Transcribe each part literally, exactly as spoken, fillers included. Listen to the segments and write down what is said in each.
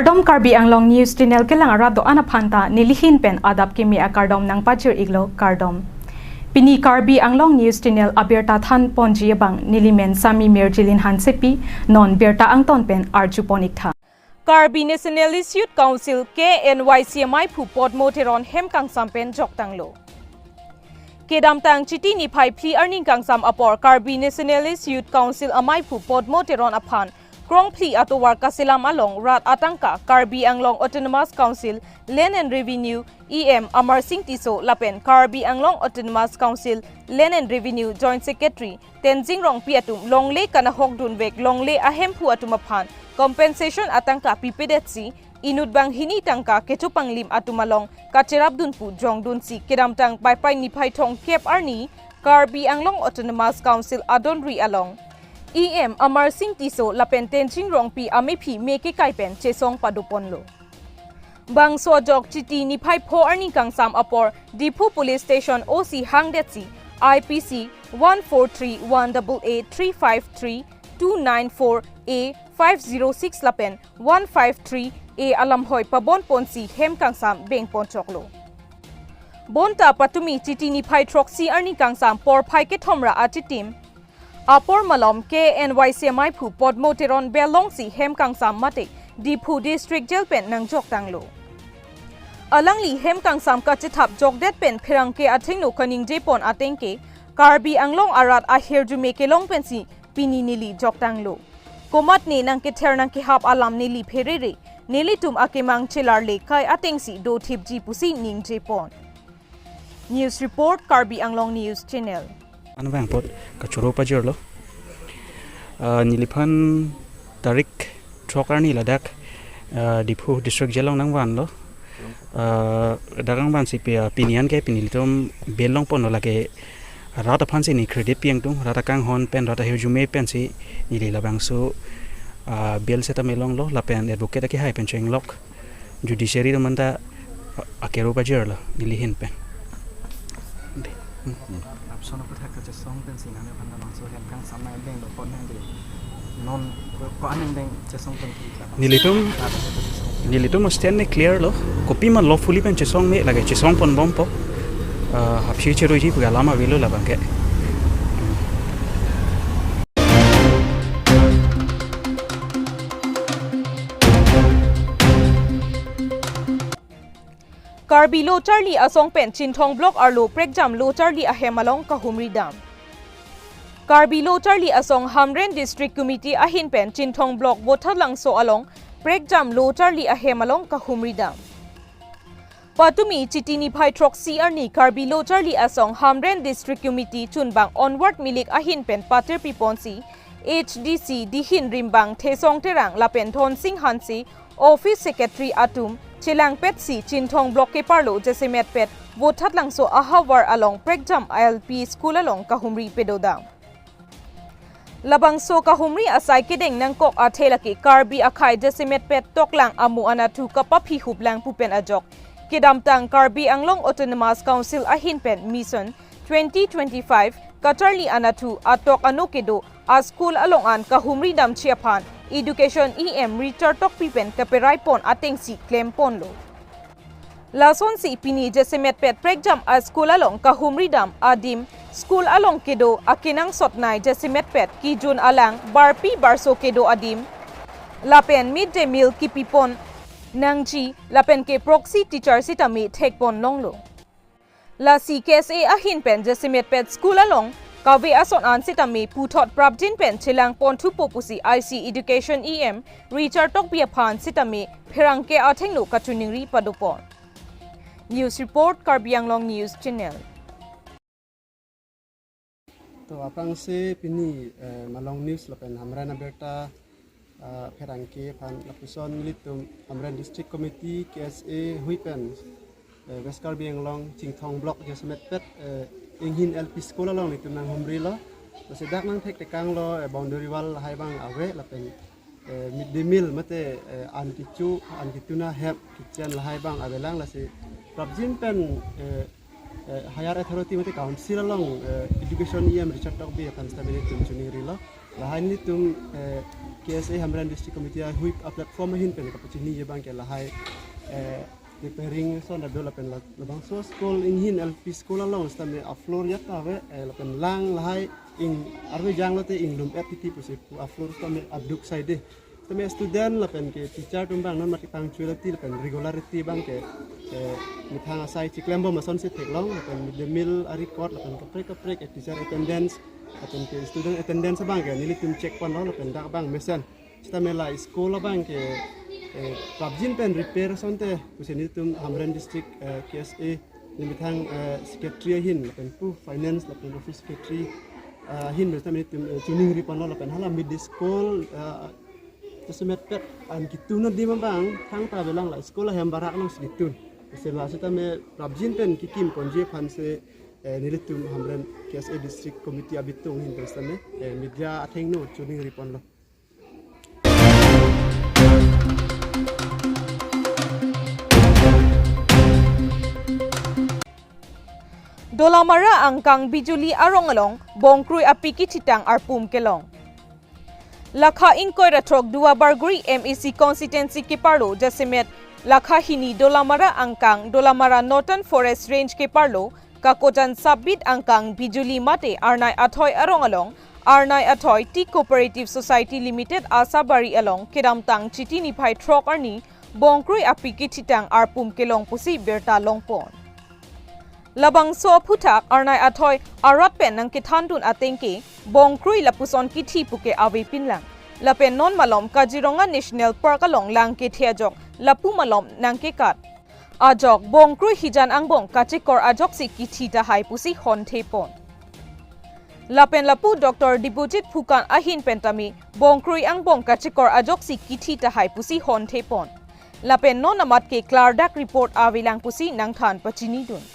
Kardom, Karbi Anglong News Channel kelang arat do-an aphan ta nelihin pen adap kimi akardom nangpajir iklo, kardom. Pini Karbi Anglong News Channel abirta than ponji abang nelimen Sami Mirjilin Hansepi, non birta angton pen arju pon iktha. Karbi Nationalist Youth Council, K N Y C, amaiphu Podmo Teron hem kangsam pen joktanglo. Kedamtang Chiti niphai phli arni kangsam apor Karbi Nationalist Youth Council amaiphu Podmo Teron aphan krongphli atovar kaselam along rat atangka Karbi Anglong Autonomous Council Land and Revenue E M Amarsing Tisso lapen Karbi Anglong Autonomous Council Land and Revenue Joint Secretary Tenzing Rongpi atum longle kanahokdunvek longle ahemphu atum aphan compensation atangka pipedetsi inut banghini tangka kechopanglim atum along kacherapdun pu jongdunsi kedamtang Paipai niphai thomkep arni Karbi Anglong Autonomous Council adonri along E M Amarsing Tisso lapen Tenzing Rongpi amephi me kekai pen chesong padoponlo. Bangso ajok Chiti niphai pho arni kangsam apor Diphu Police Station O C hangdetsi I P C one four three one double eight three five three two nine four A five zero six lapen one five three A alamhoi pabon ponsi hem kangsam beng ponchoklo. Bonta patumi Chiti niphai throksi arni kangsam porphai kethom ra achitim apor malom K N Y C amaiphu Podmo Teron belongsi hem kangsam mate Diphu District Jail pen nangjoktanglo. Alangli hem kangsam kachethap jokdet pen pherangke athengno kaningje pon ateng ke Karbi Anglong arat ahirjume kelong pensi pini neli joktanglo. Komatne nangkether nangkehap alam neli pherere, nelitum akemang chelarle kai atengsi dothipji pusi ningje pon. News report, Karbi Anglong News Channel. Anvang apot kachoro pajirlo. Ah, neliphan tarik throk arni ladak, ah, Diphu District Jail along nangvanlo. Ah, dak nangvansi pi-, ah, pini an ke pini nelitum bail longponlo, lake rat aphansi ne credit pi-ingtung, rat akanghon pen rat ahirjume pensi neli labangso, ah, bail setame longlo lapen advocate akehai pen chenglok. Judiciary atum anta, ah, akero pajirlo nelihin pen. Dei. Hmm. Lapuson aputhak kachesong pensi nangli aphan labangso hem kangsam nangdeng dokok nangdeng. Non ko, ko-an nangdeng chesong pen ki. Nelitum, nelitum stand ne clear lo. Kopima lawfully pen chesong me, lake chesong ponbompo. Ah, hapsi cheruji pu alam avelo labang ke. Karbi Lo Charli Asong pen Chinthong Block arlo prekjam Lo Charli ahem along kahumri dam. Karbi Lo Charli Asong Hamren District Committee ahin pen Chinthong Block Vothatlangso along prekjam Lo Charli ahem along kahumri dam. Patumi Chiti niphai throksi arni Karbi Lo Charli Asong Hamren District Committee chunbang Onward Milik ahin pen patir piponsi H D C Dihin Rimbang Thesong Terang lapen Dhonsing Hanse Office Secretary atum chelangpetsi Chinthong Block keparlo jasemetpet Vothatlangso ahavar along prekjam I L P School along kahumri padodam. Labangso kahumri asai kedeng nangkok athe lake Karbi akhei jasemetpet toklang amo anatthu kapaphihuplang pu pen ajok. Kedamtang Karbi Anglong Autonomous Council ahin pen Mission twenty twenty-five kacharli anatthu atok ano kedo a-school along an kahumri damji aphan Education E M Richard Tokbi pen kaperai pon atengsi klem ponlo. Lasonsi pini jasemetpet prekjam a-school along kahumri dam adim, school along kedo akenangsotnei jasemetpet kejun alang barpi barso kedo adim lapen mid day meal kipi pon nangji lapen ke proxy teacher sitame thek pon longlo. Lasi K S A ahin pen jasemetpet school along kave ason an sitame puthot prapjin pen chelang pon thupo pusi I C Education E M Richard Tokbi aphan sitame pherangke athengno kachiningri padopon. News report, Karbi Anglong News Channel. To aphrangsi pini, eh, Malong News lapen Hamren abirta, eh, pherangke aphan lapuson nelitum Hamren District Committee K S A hui pen, eh, West Karbi Anglong Chinthong Block jasemetpet, eh, Inghin L P School along nelitum nanghumrilo. Lasi dak nangthektekanglo, eh, boundary wall lahai abang ave lapen, eh, mid day meal mate, eh, an kecho, an ketun ahep kitchen lahai abang avelang, lasi prapjin pen, eh, eh, higher authority mate council along, eh, Education E M Richard Tokbi aphan sitame nelitum chiningrilo. Lahai nelitum, eh, K S A Hamren District Committee a-whip a-platform ahin pen kapachiniji abang ke lahai, eh, repairing ason ado lapen la-, labangso school inghin L P school along sitame a-floor ajat ta ave, eh, lapen lang lahai ing arve jang lote inglum-et titi pusi pu a-floor sitame aduk saide. Sitame student lapen ke teacher atum abang non mati punctuality lapen regularity abang ke, eh, methang asai chiklem bom asonsi theklong lapen midday meal a-record lapen kaprek kaprek, eh, teacher attendance lapen ke student attendance abang ke nelitum check ponlo lapen dak abang mesen. Sitame la school abang ke, eh, prapjin pen repair asonte pusi nelitum Hamren District, eh, K S A nemethang, eh, secretary ahin lapen pu finance lapen office secretary, eh, ahin sitame nelitum, eh, chiningri ponlo lapen hala midday school, eh, jasemet pet an kitun adim abang thangta avelang, la school ahem barak alongsi kitun. Sitame la sitame prapjin pen kikim ponji aphansi, eh, nelitum Hamren K S A District Committee abitung ahin pen sitame, eh, media athengno chiningri ponlo. Dolamara angkang Bijuli arong along bongkrui api kithitang arpum kelong. Lakha ingkoi ra throk Duar Bagori M A C constituency keparlo jasemet lakha hini Dolamara angkang Dolamara Northern Forest Range keparlo Kakojan sub-beat angkang Bijuli mate Arnai Athoi arong along Arnai Athoi Tea Cooperative Society Limited Asabari along kedamtang Chiti niphai throk arni bongkrui api kithitang arpum kelong pusi birta longpon. Labangso aphuthak Arnai Athoi arat pen nangkethandun ateng ke bongkrui lapuson kithi puke avepinlang. Lapen non malom Kaziranga National Park along lang kethe ajok lapu malom nangkekat ajok bongkrui hijan angbong kachekor ajoksi kithi tahai pusi honthepon. Lapen lapu Doctor Dibujit Phukan ahin pen tame bongkrui angbong kachekor ajoksi kithi tahai pusi honthepon. Lapen non amat ke klardak report avelang pusi nangthan pachinidun.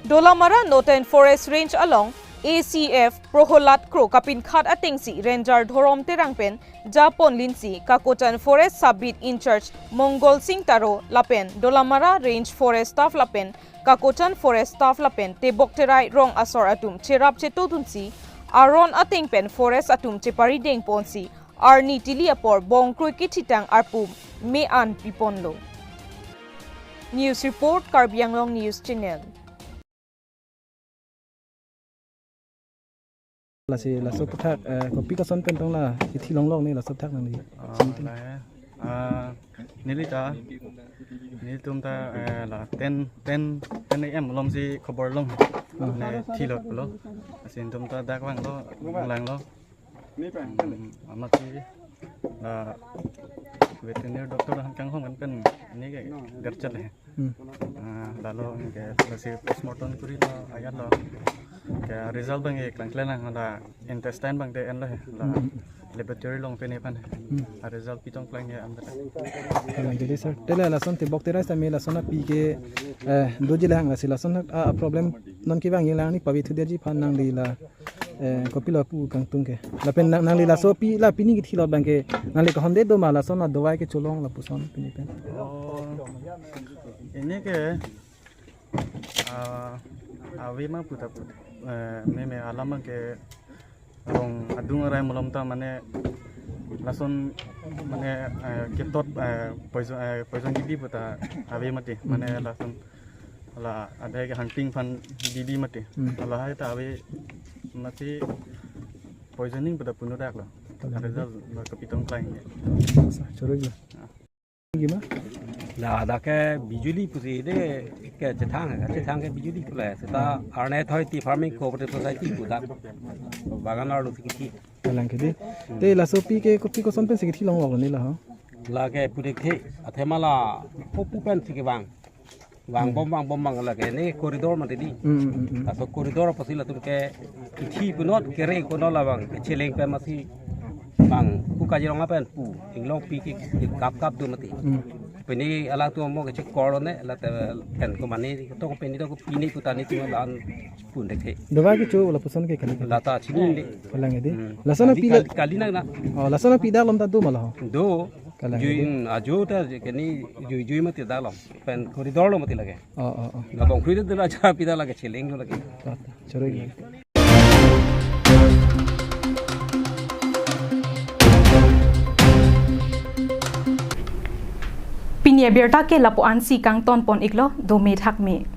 Dolamara Northern Forest Range along A C F Proholad Kro kapinkhat atengsi Ranger Dhorom Terang pen japon linsi Kakojan Forest Sub-Beat in-charge Mongol Singh Taro lapen Dolamara Range Forest staff lapen Kakojan Forest staff lapen tebok terai rong asor atum cherap chetodunsi aron ateng pen forest atum cheparideng ponsi arni tili apor bongkrui kithitang arpum me-an piponlo. News report, Karbi Anglong News Channel. Lasi laso aphuthak, eh, kopi koson pen tong la kithi longlong ne laso aphuthak nangli? Ah, la, eh, ah, neli ta, nelitum ta, eh, la ten, ten, ten A M alomsi khobor long. Ah. Ne thilot lo. Lasi netum ta dak vanglo, langlo. Hmm, amat si la veterinary doctor han kanghon kan pen ini ke gerchet le. Hmm. Ah, lalo ke lasi postmortem kuri lo, ajat lo. Ke result abang ke klangkle lang, la intestine abang te enlo he. La Hmm. laboratory along pen epan he. Hmm. A result pitong klang he an. Kalang jadi sir. Te la lason tebok terai sitame lason api ke, eh, doji lang, lasi lason, ah, problem non kevang lang ni pavi thudeji aphan nangli la, eh, kopilo pu kangtung ke. Lapen nang, nangli laso api la pini kithilot abang ke nangli kahonde do ma, lason la dawai kecholong lapuson pini pen? Oh, ini ke, ah, ave ma pu ta pu. Eh, meme alam abang ke rong adung arai malom ta mane lason mane, eh, ketot, eh, poison, eh, poison gibi pu ta ave mati. Hmm. Mane lason la adai ke hunting aphan gibi mati. Hmm. Lahai ta ave mati, poisoning pu ta punu dak lo. Poisoning. Ada la kapitong klang. Sa, choro gimana? Ah. Gimana? La, dak ke Bijuli pusi de kechethang, kechethang ke Bijuli pu le. Seta Arnai Athoi Tea Farming Cooperative Society pu dak bagan arlo si kithi. Kalang ke di. Te laso api ke kopi koson pensi kithi longlok ne la ho? La ke pu de the, athema la pu pu pensi kevang. Vang bom, vang bom, vang la ke ne corridor mati di. Hmm, hmm, hmm, hmm. Laso corridor apotsi latum ke kithi punot, kere punot la vang, kecheleng pen masi vang, pu Kaziranga pen pu, inglong pi ke, ke kap kap do mati. Hmm. Pini alangtum mo kechekor ne, la te pen ko mane, to ko pini to ko pini pu ta netum la-an pun dekhe. Dawai kecho lapuson ke kali. La ta chini de. Kalang ke di. Hmm. Lason api la kali, kali nang na. Oh, lason api dak alom ta do ma la ho? Do. Kalang ke di. Jui, ajo ta ke ni jui jui mati dak alom. Pen corridor along mati lake. Oh, oh, oh. La bongkrui te la ajo api dak lake, cheleng lo lake. Oh, choro gimana? Pini abirta ke lapu-an si kangton pon iklo, dome thakme.